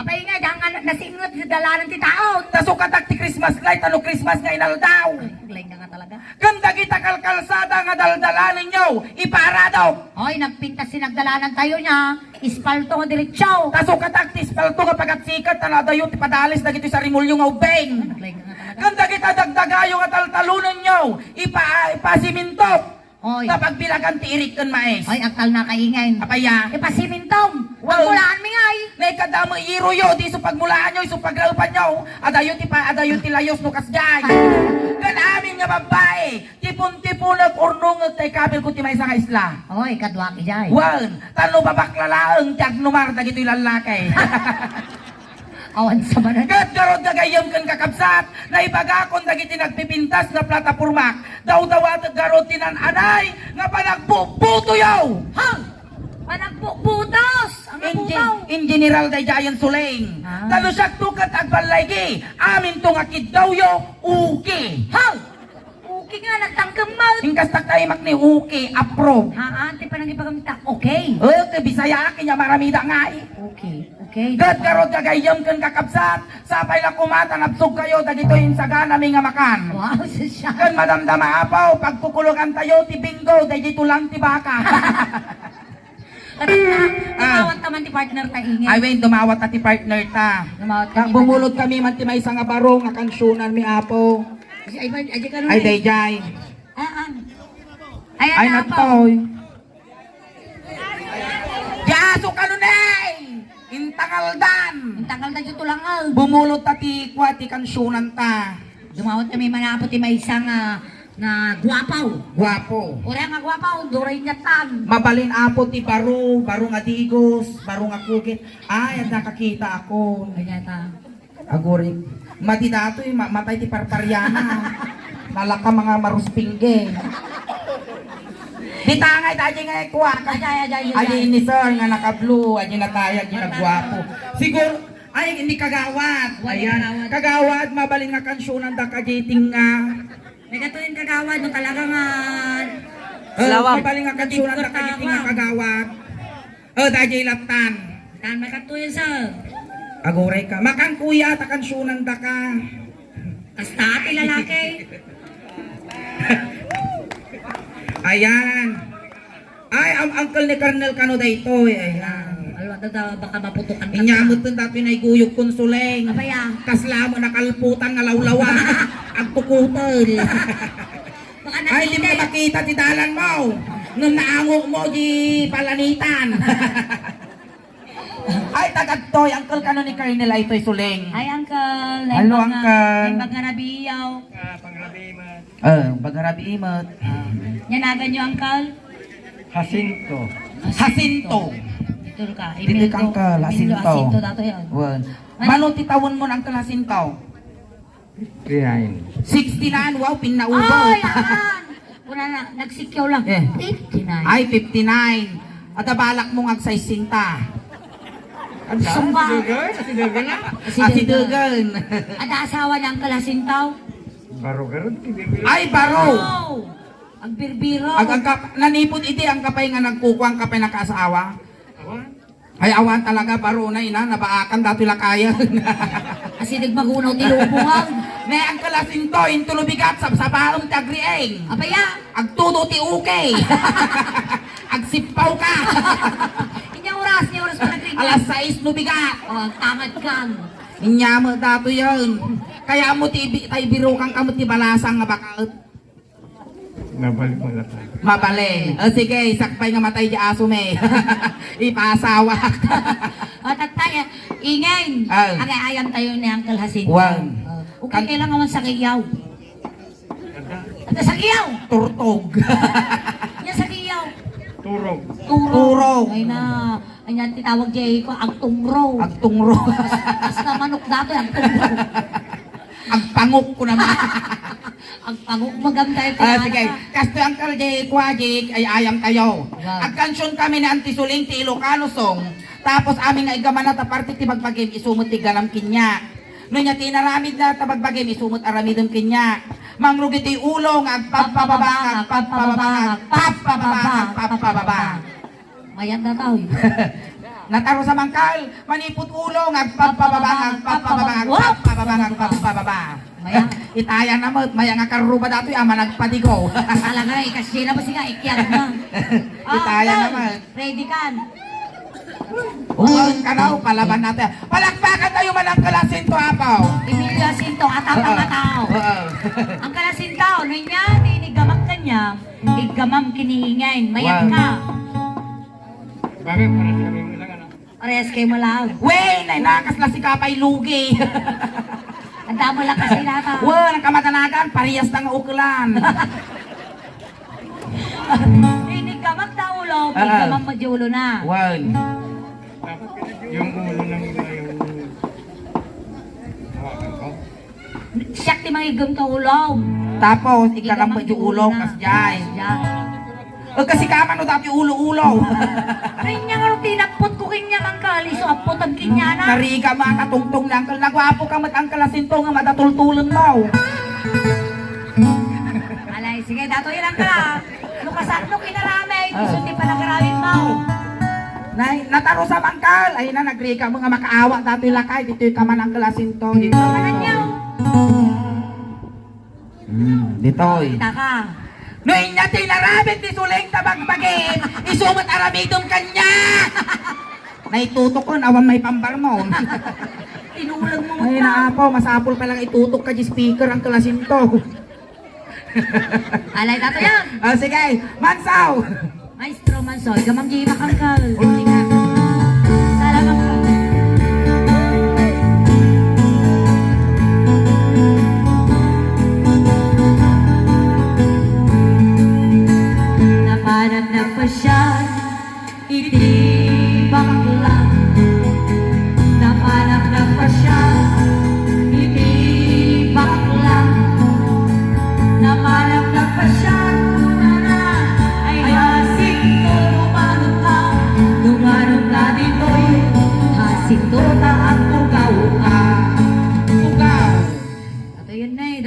Apay nga, diak nga nasinget ti dalanan ti tao. Ta sukatak ti Christmas light, ano Christmas nga inaldaw. Ay, aglaing ka nga talaga. Ken dagita kalkalsada nga daldalanenyo, iparadok. Hoy, nagpintas ti nagdalanantayo nia. Espalto nga diretso. Ta sukatak ti espalto nga pagatsiket, ta no adayo ti padalis dagitoy sarimulyo nga ubbing. Aglaing ka nga talaga. Ken dagita dagdagayo nga taltalonenyo, ipa-, ipasimintok. Oy. Ta pagbilagan ti irik ken mais. Oy, agtalna ka ingen. Apay a? Ipasimintom. Wow. Pagmulaan mi ngay. Nay, kadamo iruyo, di isu pagmulaanyo, isu pagraepanyo. Adayo ti pa-, adayo ti layos no kasdiay. Ken amin nga babbai, tipon-tiponek, urnongek, ta ikabilko ti maysa nga isla. Oy, kaduak idiay. Wen, ta no babakla laeng ti agnumar dagitoy lallaki. Awan sa manan. Ket garud gagayyem ken kakabsat, naibagakon dagiti nagpipintas nga platapormak. Dawdawatek garud ti nan-anay nga panagbubutoyo. Ha? Panagbubutos! Ang In gen-, abubaw! In general daydiayen, Suleng. Ah. Ta no siakto ket agballaygi, aminto nga kiddawyo, okay. Ha? Okay nga, nagtangkemman. Ingkastak ta imak ni okay, approve. Haan, ti panangipagamita, okay. Okay, Bisaya, kanya maramida ngay. Okay, okay. Ket garud gagayyem ken kakabsat, sapay la koma ta nabsogkayo dagitoy insaganami nga makan. Wow, sosyal. Ken madamdama, Apo, pagkukulogantayo ti bingo, dagitoy lang ti baka. Ket na, Ah. Dumawat ta man ti partner ta, Ingay. Ay, wen, dumawat ta ti partner ta. Dumawat Ta, kami, bumulod kami man ti maysa nga baro nga kansionan mi, Apo. Ay, ay, ay, ay, Ay, daydiay. Ah, ah. Ay, Ay, ano, Apo? Nagtoy. Diaso kanunay! Intangaldan! Intangaldan yung tulangaw. Bumulod ta ti kwa ti kansionan ta. Dumawat kami man, Apo, ti maysa nga, nga guwapaw. Guwapo. Ura nga guwapaw, duray nga tan. Mabalin, Apo, ti baro, baro nga digos, baro nga kugit. Ay, adda kakita ako. Kanya ta. Agurik. Mati datoy, ma-, matay ti parpariana. Nalaka mga maruspingge. Dita nga, ita, adi nga, kuha ka. Adi, adi, adi, adi. Adi ni sir nga naka-blue, adi natayag, adi naguwapo. Siguro, ay, hindi kagawad. Wala. Ayan. Kagawad. Kagawad, mabalin nga kansyonandaka, adi tinga. May katuloy kagawad, no, talaga nga. Eh, mabalin nga kansyonandaka, adi tinga kagawad. Oh, daydiay lattan. Tan, makatuyo, sir. Aguray ka. Makan kuya, ta kansyonandaka. Kasta ti lalaki. Ayan. Ay, am-, uncle ni Colonel kano daytoy. Ayan. Alwa, da, da, baka maputukan ka. Inya, amutan datoy na iguyog konsuleng. Abaya. Kasla mo nakalputan nga lawlawa. Agtukutel. Baka ay, di mo nakita. Makita ti dalan mo. Nung naango mo, di palanitan. Ay, tagadtoy, uncle kano ni Colonel, ay, toy suling. Ay, uncle. Hello, uncle. Ay, pagngarabiyaw. Ah, pangrabi, ma. Eh, pagngarabi, imat. Ah. Yanagan niyo, uncle? Jacinto. Jacinto. Dito ka. Dito ka, uncle. Jacinto. Jacinto, dato yan. Wan. Mano ti taon mo, uncle Jacinto? Sixty-nine. Sixty-nine, wow, pinaubo. Ay, ahan! Kuna na, nagsikyaw lang. Eh. Fifty-nine. Ay, fifty-nine. Ada balak mo nga agsaysenta. Sumba. Si Dugan? Si Dugan na? Si Dugan. Ah, si Dugan. Ada asawa ni Uncle Jacinto? Baro, baro, si Dugan. Ay, baro. Wow. Agbirbiro. Ag-, agkap-, nanipod iti, ang kapay nga nagkukuang kapay nakaasawa. Awa? Ay, awan talaga, baro na ina, nabaakan datoy lakayen. Asideg magunaw ti lubong, ah. Ne, Uncle Jacinto, inton lubigat, sabsabaem ti agriing. Apaya? Agtudo ti uke. Agsippaw ka. Inya oras, inya oras pa nagriing. Alas sais lubigat. Oh, agtangad kan. Inya met datoyen. Kaya mo ti ibi-, tay birukan ka met ti balasang nga bakat. Nabalik mo na tayo. Mabalik. O, sige, sakbay nga matay di aso, me. Ipasawak. O, tatay, ah, ingen. Ah. Agay-ayam tayo ni Uncle Jacinto. Wan. O, okay, kan- kailangan man sa kiyaw. Ata sa kiyaw. Turtog. Yan sa kiyaw. Turog. Turog. Turog. Ay na. Anya ti tawag di ko, agtungro. Agtungro. Kas, kas na manok dati, agtungro. Agpangok ko naman. Agpangok, maganda ito. Ah, sige. Kasto ang karje, kwa, di, ay-ayam tayo. Wow. Agkansion kami ni Auntie Suling ti Ilocano song. Tapos amin nga iggamana ta parte ti bagbagim, isu met ti ganam kaniak. No nia ti inaramid na ta bagbagim, isu met aramidem kaniak. Mangrugi ti ulo nga agpapababa, agpapababa, agpapababa, agpapababa. Mayat na tao, eh. Natarus a mangkal, manipud ulo nga agpapababa, agpapababa, agpapababa, agpapababa. Mayat. Itaya na met, mayat nga karruba datoy, ama nagpadigo. Talaga, eh, kasi na ba siya, ikyat na. Itaya na met. Ready kan? Uwan ka daw, palaban natin. Palakpakan tayo man ang kalasinto, apaw. Emilio Jacinto, atapang nga tao. Oo. Ang kalasinto, no niya, tiniggamak kanya, iggamam kiniingay, mayat ka. Bakit? Parehas kami mo lang, ano? Parehas kayo mo lang. Wey, nay, nakas na si Kapay Lugi. Ang damo lang kasi nata. Wen, ang kamatanagan, parehas na nga ukelan. Iniggamak ta ulo, ah, iggamam met di ulo na. Wen. Yung ulo ng, yung hawakan ko. Siak ti mangiggem ta ulo. Tapos, igganam met di ulo, kasjay. Kasjay. O, kasi ka man, no, dati ulo-ulo. Kanya nga, no, tinappot ko kanya, mangkal, isu appot ang kanya na. Nariga, mga katungtong na, angkel. Nagwapo ka, mat-, angkel, asinto nga, madatultulan mo. Alay, sige, dato ilang ka. Lukasan mo, kinaramay, ah, isu ti panagaramid mo. Nay, natarusa, mangkal. Ay na, nagriga mo nga makaawa, datoy lakay, ditoy ka man, angkel, asinto. Dito. Kanan niya, oh. Hmm, ditoy. Kita ka. No, inya ti inaramid ni Suling ta bagbagim, isu met aramidem kanya. Naitutok ko, awan may pambar mo. Tinulang mo. Ay, naapaw, masapul pa lang itutok ka di speaker ang kalasinto. Alay, tato yan. Ah, sige, Mansaw. Maestro Mansoy, gamang di makangkal. Salamat po. Napanak na pasyal iti bakla. Napanak na pasyal iti bakla.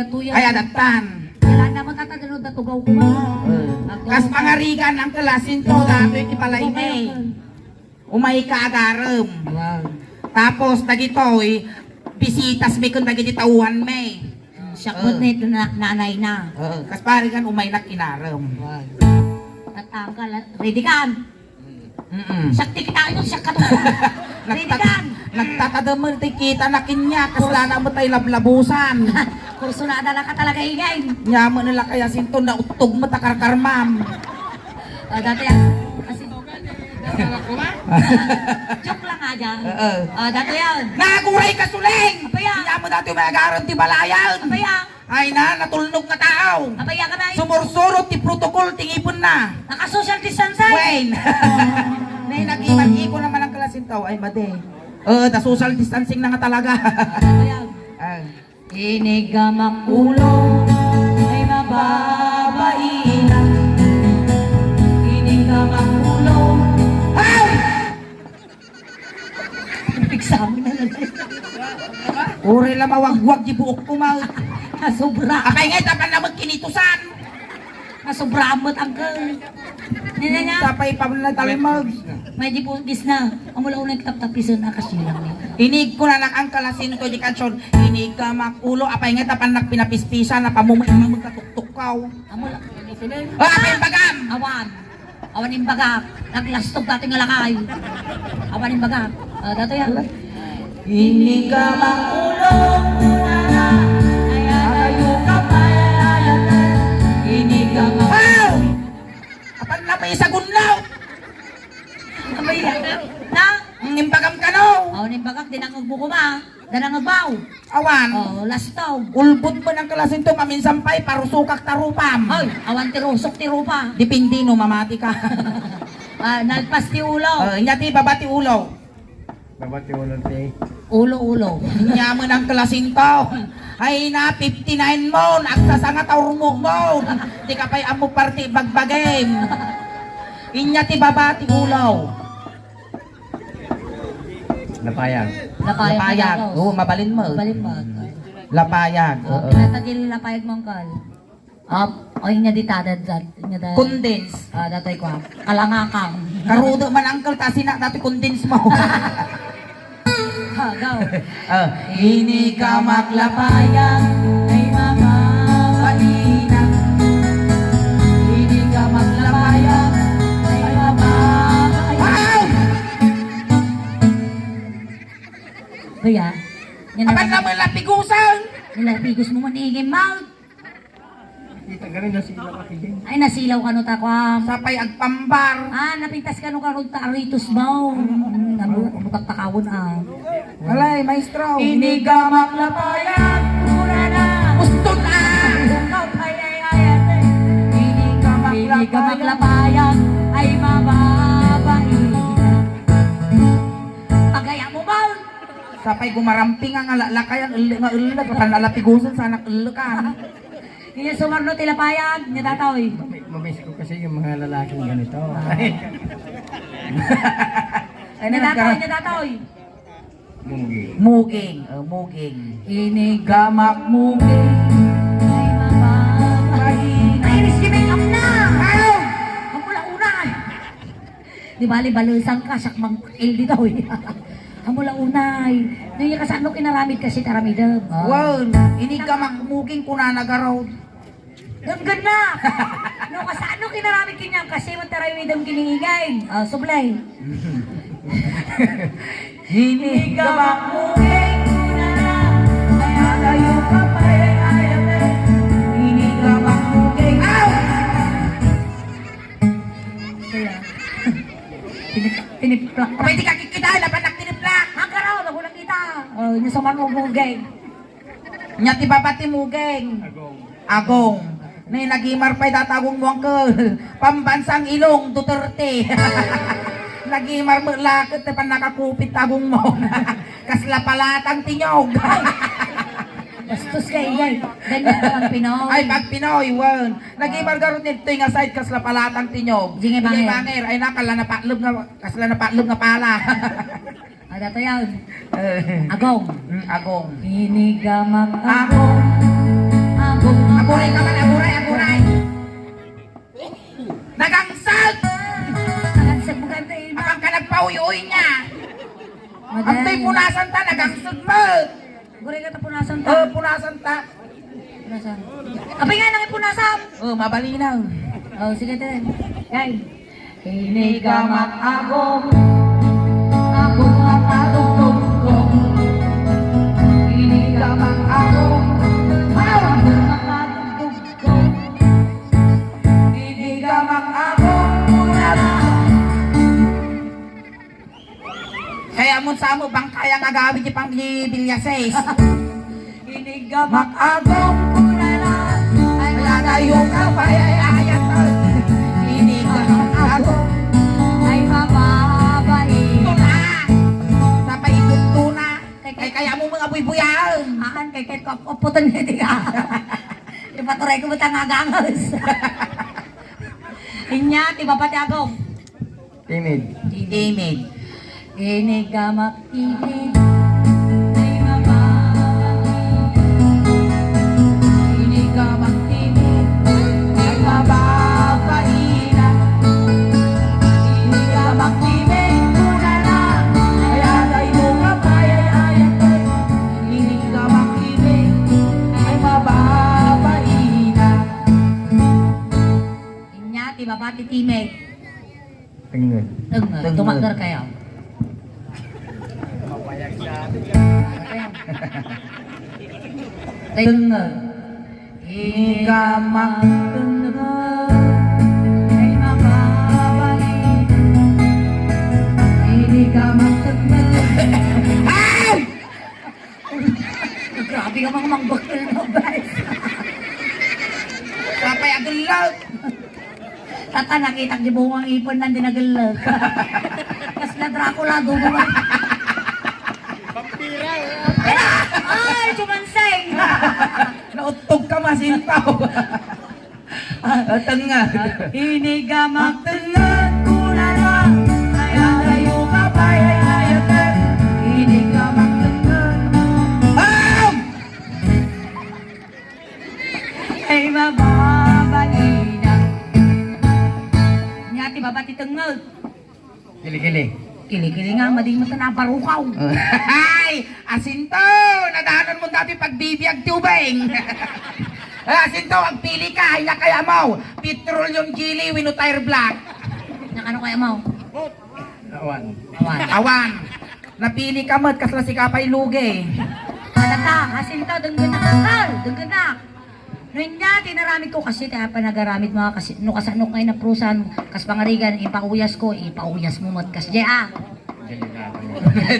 Tuya. Ay, adattan. Kailangan naman tatagano da tugaw ko. Eh, kas pangarigan ang kalasin to, datoy ti balay mi. Umay ka agarem. Wow. Tapos, dagitoy, bisitas mi kun dagiti tauhan mi. Siak met ni na-, nanay na. Eh, kas pangarigan, umay nak inarem. Wow. Tatangkal, ready kan? Mm-mm. Siak ti kitaan nyo, siak ka to. Ready kan? Nagtatadamel ti kita na kinya, kasla na mo tay lablabusan. Kursunada na ka talaga, ingay. Nya mo nila kaya sinton na uttog mo takarkarmam. Ah, dati yan. Kasi, joke lang nga dyan. Oo. Ah, dati yan. Naguray ka, Suling! Apa yan? Nya mo dati may agaran ti balayan. Apa yan? Ay na, natulnog nga tao. Apa yan ka, bay? Sumursurot ti protocol ti ngipenna. Naka-social distancing. Wen. Nay, nag-iwan-iko naman ang klaseng tao. Ay, madi. Oo, ta social distancing na nga talaga. Apa yan? Ah. Inigamak ulo, ay mababainan. Inigamak ulo. Ay! Examen na lang. Uri la mawagwag di buok ko, ma. Nasobra. Apay nga, tapan na magkinitusan. Nasobra met, uncle. Nina niya. Sapay pa na talmag. May di po, gis na. Amo la unay taptapisen na kasi lang niya. Inig ko na lang ang kalasin ko di kansion. Inig ka makulo. Apay nga, tapan nagpinapispisan na pamumay magkatuktukaw. Amo la. Ah, apay bagam. Awan. Awan imbagak, naglastog dati nga lakay. Awan imbagak. Ah, dato yan. Ini ka makulong, nana. Ay, ay, ay, ka pa, ay, ay, ay. Ini ka ma- Wow! Apan na may sagunlaw. Abay, na? Ang imbagam kano. Awan imbagak, dinangag mo kuma. Danang agbaw. Awan. Oh, lastog. Ulbod man ang kalasin to, maminsan pa'y parusukak ta rupam. Hoy, awan ti rusok ti rupa. Depende no mamati ka. Ah, nalpas ti ulo. Oh, inya ti baba ti ulo. Baba ti ulo ti. Ulo, ulo. Inya man ang kalasin to. Ay na, fifty-nine mo, agsasanga ta urmo mo. Di ka pa'y amo parti bagbagem. Inya ti baba ti ulo. Lapayag. Lapayag. Lapayag. Oo, mabalin mo. Mabalin mo. Lapayag. Oh, oo. Pinatagil lapayag mo, uncle. Ah, o, inya di tada, dat-, inya da- Condense. Ah, datoy ko, ah. Kalangakang. Karudo man, uncle, ta sina, dati condense mo. Ah, go. Ah, ini ka maglapayag, ay mamabalina. Ini ka maglapayag, ay mamabalina. Wow! Kaya, yan Apan naman. Naman lapigusan! Nilapigos mo man, igim, mouth. Kita gani nasilaw ka, Kiding. Ay, nasilaw kano ta, kwam. Sapay agpambar. Ah, napintas kano ka rod ta aritos mo. Mm, amo, amo taktakawon, ah. Alay, maestro. Inigamak lapayag, mura na. Uston, ah! Ay, ay, ay, ay. Inigamak lapayag, ay mababainan. Pagaya mo, Mal. Sapay gumaramping nga lalakayan, elle nga elle, kapan nalapigusan, sanak elle kan. Inya sumarno ti lapayag, nya datoy. Mami-, mamiss ko kasi yung mga lalaking ganito. Ah. Ay, nya datoy, nya datoy. Muging. Muging, oh, muging. Inigamak muging. Ay, mama. Ay, Miss Kimeng, am na. Ano? Ang mula una, ay. Di bali, balusan ka, sakmang el dito, eh. Amo la unay. No, iya kasano kinaramid kasi taramidem. Ah. Wen, ini ka makmuging kunana garod. Ganggan na! No, kasano kinaramid kanyang kasi mataramidem kiningigay. Ah, sublay. Ini ka makmuging kunana. Ay, agayo ka pa, ay, ay, ay. Ini ka makmuging. Ow! Kaya, tinip-, tiniplak. Abay, di ka kikita, laban ng tiniplak. Ang karaw, nagulang kita. Oh, yung sa manugugay. Nya ti baba ti muging. Agong. Agong. Ni nagimar pa'y datagong mo, uncle. Pambansang Ilong, Duterte. Nagimar mo lakit, ti pan nakakupit tagong mo. Kasla palatang tinyog. Bastos ka, ingay. Ganyan ka pag Pinoy. Ay, pag Pinoy, wen. Nagimar garud nitoy nga side, kasla palatang tinyog. Sige, bangir. Bangir. Ay, na, kasla napalog nga, kasla napalog nga pala. Ah, dato yan. Eh. Agong. Mm, agong. Inigamak agong. Agong. Aguray ka man, aguray, aguray. Nagangsag! Nagangsag mo ganda, eh. Apang ka nagpauy-uy niya. Maday. Antoy punasan ta, nagangsag mo. Aguray ka ta punasan ta. Oh, punasan ta. Punasan. Apay nga nang ipunasan? Oh, mabalinaw. Oh, sige, te. Kay. Inigamak agong, agong makatugtugkong. Inigamak agong, agong makatugtugkong. Inigamak agong, kunana. Kaya mo sa mo, bang kaya nga gawin di pang di Villa seis? Inigamak agong kunana, ay lalayo ka pa, ay ayat. Inigamak agong, ay mababain. Tuna! Sa paikot tuna. Kay, kay, kaya mo mga buybuyaan. Aan, kay, kay, kap-, kaputan niya, di ka. Ipaturay ko, butang agangas. Inya, ti baba ti agong. Timid. Timid. Inigamak timid, ay mababa. Inigamak timid, ay mababa ina. Inigamak timid, kunana, ay atay mo ka payayayat. Inigamak timid, ay mababa ina. Inya, ti baba ti timid. Tengnged. Tengnged. Tengnged. Tumakder kayo. Tengnged. Ikamak tengnged. Ay, mababali. Ikamak tengnged. Ay! Grabe ka, mga mangbakal na, guys. Sapay agellag. Tata, nakitak di bungang ipon nan di nagellag. Kasla Dracula, duduwa. Vampira, eh. Ay, sumanseng. Nauttog ka, masintaw. Ah, tengnged. Inigamak tengnged, kunana, ay atayo ka pay ay ayaten. Inigamak tengnged. Ah! Ay, mababalina. Nya, ti baba ti tengnged. Kili-kili. Kili-kili nga, madi mo ta nabarukaw. Ay! Asinto! Nadanon mo dati pagbibiag ti ubing. Ah, asinto, agpili ka, ay na kaya mo. Petroleum jelly, wenno tire black. Nakano kaya mo? Awan. Awan. Awan. Napili ka met, kasla sika pay lugi. Adata, asinto, denggennak. Denggennak. No, inya ti inaramid ko, kasi ti panagaramid mo, kasi no kasano nga inaprusan, kas pangarigan, ipauyas ko, ipauyas mo met, kas di, ah. Delikado.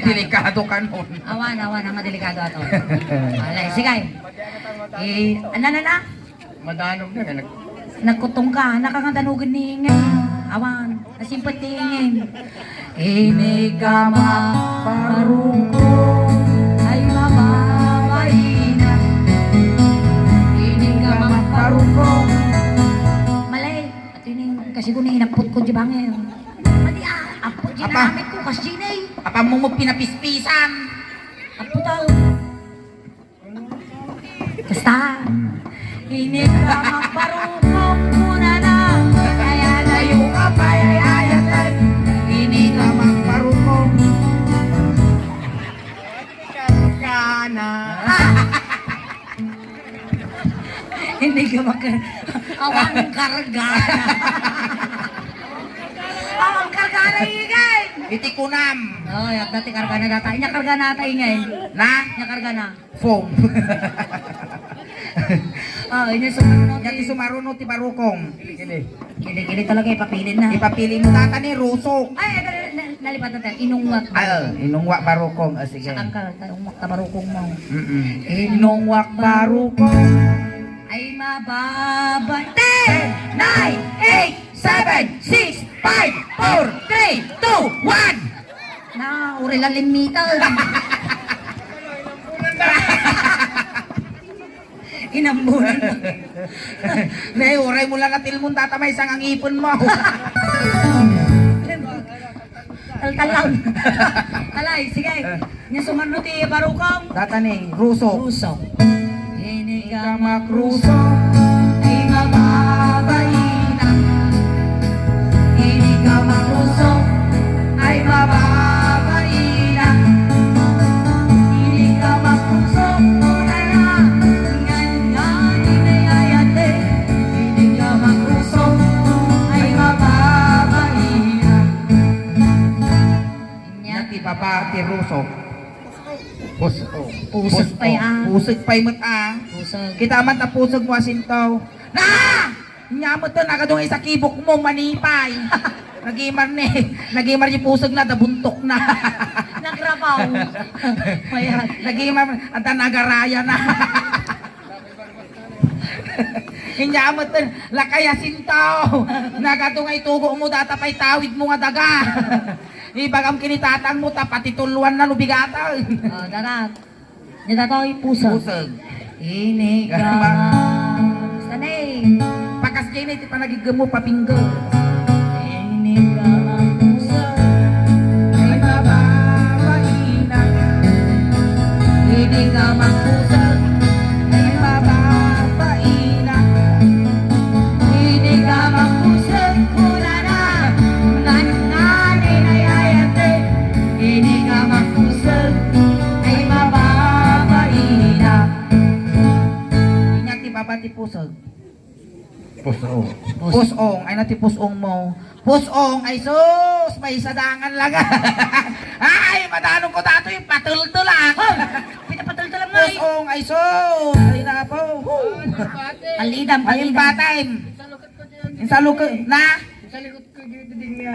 Delikado ka nun. Awan, awan, ang delikado ato. Alay, sige. Eh, ano na na? Madanog na, eh, nag- Nagkutong ka, naka nga danugan ni Ingay. Awan. Nasimpet ti ingin. Inigamak paruko, ay mababaina. Inigamak paruko. Malay, ato ini, kasi ko ni inappot ko di bangin. Madi, ah, appot di Apa? Namit ko, kasi ni. Apa mo mo pinapispisan? Appot tao. Basta. Hmm. Init ka magbarukong muna na. Kaya layo ka pa, ay ayatan. Init ka magbarukong. Kargana. Hindi ka mag-, awang kargana. Awang kargana, ingay. Iti kunam. Oh, yakda ti kargana data. Inya kargana ta, ingay. Na? Inya kargana. Foam. Ah, inya sumaruno. Inya ti sumaruno ti barukong. Kili. Kili, kili talaga, ipapili na. Ipapili mo data ni Ruso. Ay, ay, na, na, nalipatan tayo. Inungwak. Ah, inungwak barukong. Ah, sige. Sa kangkal, inungwak ta barukong mo. Mm-mm. Inungwak barukong. Ay, mababa. Ten, nine, eight, seven, six, five, four, three, two, one. Na, uri lang limitan. Inambulan. Nay, uray mo lang natilmon, data may isang ang ipon mo. Taltalang. Alay, sige. Nya sumaruno ti barukong. Data ni, Ruso. Ruso. Inigamak Ruso. Pus-, oh. Pusek pay, ah. Pusek pay met, ah. Pusek. Kita man ta pusek mo asinto. Na! Nya met, nagadu nga isakibok mo, manipay. Nagimar ni, nagimar ni pusek na, da buntok na. Nagrabaw. Mayat. Nagimar, ata nagaraya na. Inya met, lakay asinto. Nagadu nga itugo mo, data pay tawid mo nga daga. Ibagam kini tatang mo, ta pati tuluan na no bigatan. Oh, darat. Nia datoy pusek. Pusek. Inigamak. Sanay. Pakas Jenny, ti panagigem mo, papinggel. Inigamak pusek. Ay, bababaina. Inigamak pusek. Ay, bababaina. Inigamak pusek, kunana. Ngan, ngan, inayayate. Inigamak pusek. Ay, bababaina. Inya ti baba ti pusek. Pusong. Pus-, pusong. Ay na ti pusong mo. Pusong, ay sus, may sadangan lang. Ay, madanong ko datoy, patultulak. Oh, pinapatul-tulam nga, eh. Pusong, ay sus, ay na po. Woo. Palidam, ay, palidam. Batem. Insaluko, na?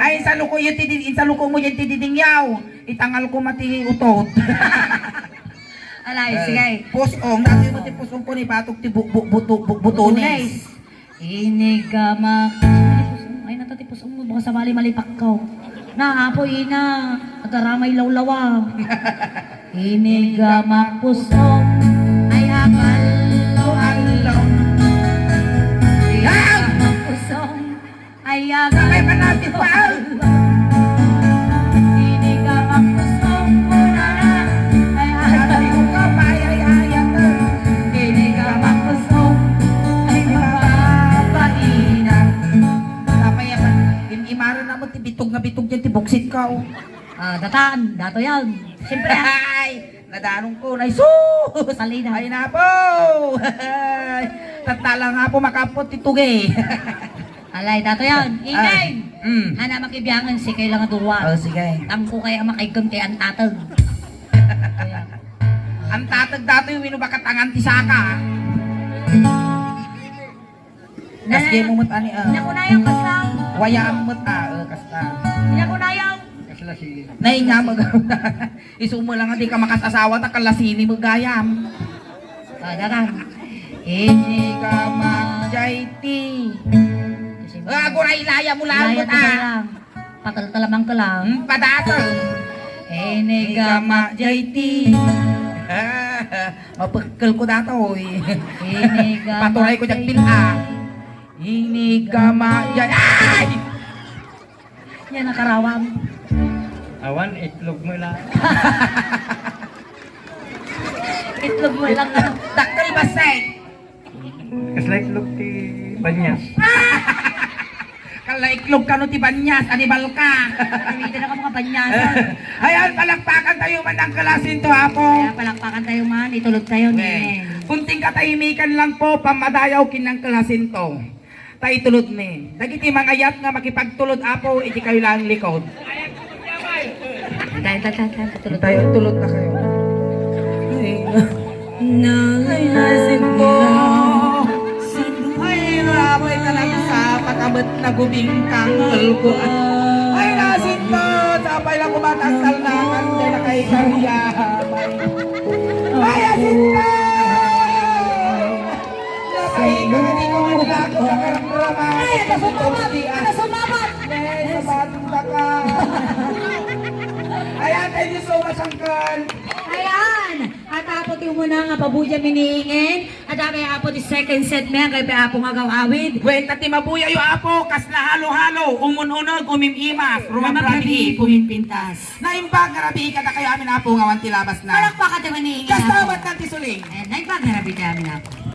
Ay, insaluko yun ti di-, insaluko mo dyan ti didingyaw. Itangal ko mati utot. Alay, eh, sige. Pusong, dati mo ti pusong ko ni batok ti bu-, bu-, buto-, bu-, butones. Butones. Inigamak. Ay, nata ti pusong mo, baka sabali malipakkaw. Na, apo, ina, agaramay lawlawa. Inigamak pusong, ay, akallo-allo. Inigamak pusong, ay, akallo-allo. Sabay pa natin pa. Inigamak pusong, kunana, ay, akallo-allo. Inigamak pusong, ay, bababaina. Sapay a, im-, imara na mo ti bitog nga bitog dyan, ti buksit ka, oh. Ah, datan, dato yan. Siyempre, ah. Ay, nadanong ko, na, sus! Salida. Ay, napo! Ay, tatala nga po, makapot ti tuge. Alay, dato yan. Ah, Ingay! Mm. Ana, makibiangan, si kayo lang a duwa. Oh, sige. Tangko kay a makaigam ti antatag. Antatag datoy, wino baka tangan ti saka, ah. Kasdi mo met ani, ah. Nakunayan kasta. Wayam met, ah, eh, kasta. Nakunayan. Kasla sili. Nainga mo. Isu mo lang, di ka makasasawa, ta kalasini mo gayam. Ah, daran. Ini ka mag-J T. Ah, aguray, laya mo lang, laya mo, ah. Lang. Pataltalamang ka lang. Hmm, padato. Inigamak J T. Mapekkel ko datoy. Inigamak Paturay ko dyan J T. Pin, ah. Inigamak J T. Ay! Yan, nakarawam. Awan, itlog mo lang. Itlog mo lang. Dakkel basay. Kasla itlog ti banyas. Kasla itlog kano ti banyas, anibal ka. Hindi na ka mga banyasan. Ayan, palakpakan tayo man ng kalasin to, apo. Kaya palakpakan tayo man, itulog tayo, okay. Nene. Kunting katahimikan lang po, pamadayaw kin ng kalasin to. Ta itulod mi. Dagiti mangayat nga makipagtulod, apo, iti kayo lang likod. Tayo, tayo, tayo, tayo, tulod. Tayo, tulod na kayo. Ay, na, ay, nasin ko. Ay, grabe talaga sa patamat na gubing tanggal ko. Ay, nasin ko. Sapay lang kumatanggal na kan, dahil nakaikarya. Ay, nasin ko. Ay, kagadi ko nga nila ako sa karamdaman. Ay, ito sumabat! Ito sumabat! Ay, sa banda ka. Ayan, thank you so much, Uncle. Ayan! At apo ti umuna nga pabuya miniingen. At kay apo ti second set mi, kay apo nga gaw-awid. Kwenta ti mabuya yo, apo, kas nahalo-halo, umun-uneg, umim-imas, rumabrabii, pumimpintas. Naimbag nga rabii kadakayo amin, apo, nga awan ti labas na. Palakpakan ti miniingen, apo. Kasta met ti suling. Ayan, naimbag nga rabii ti amin, apo.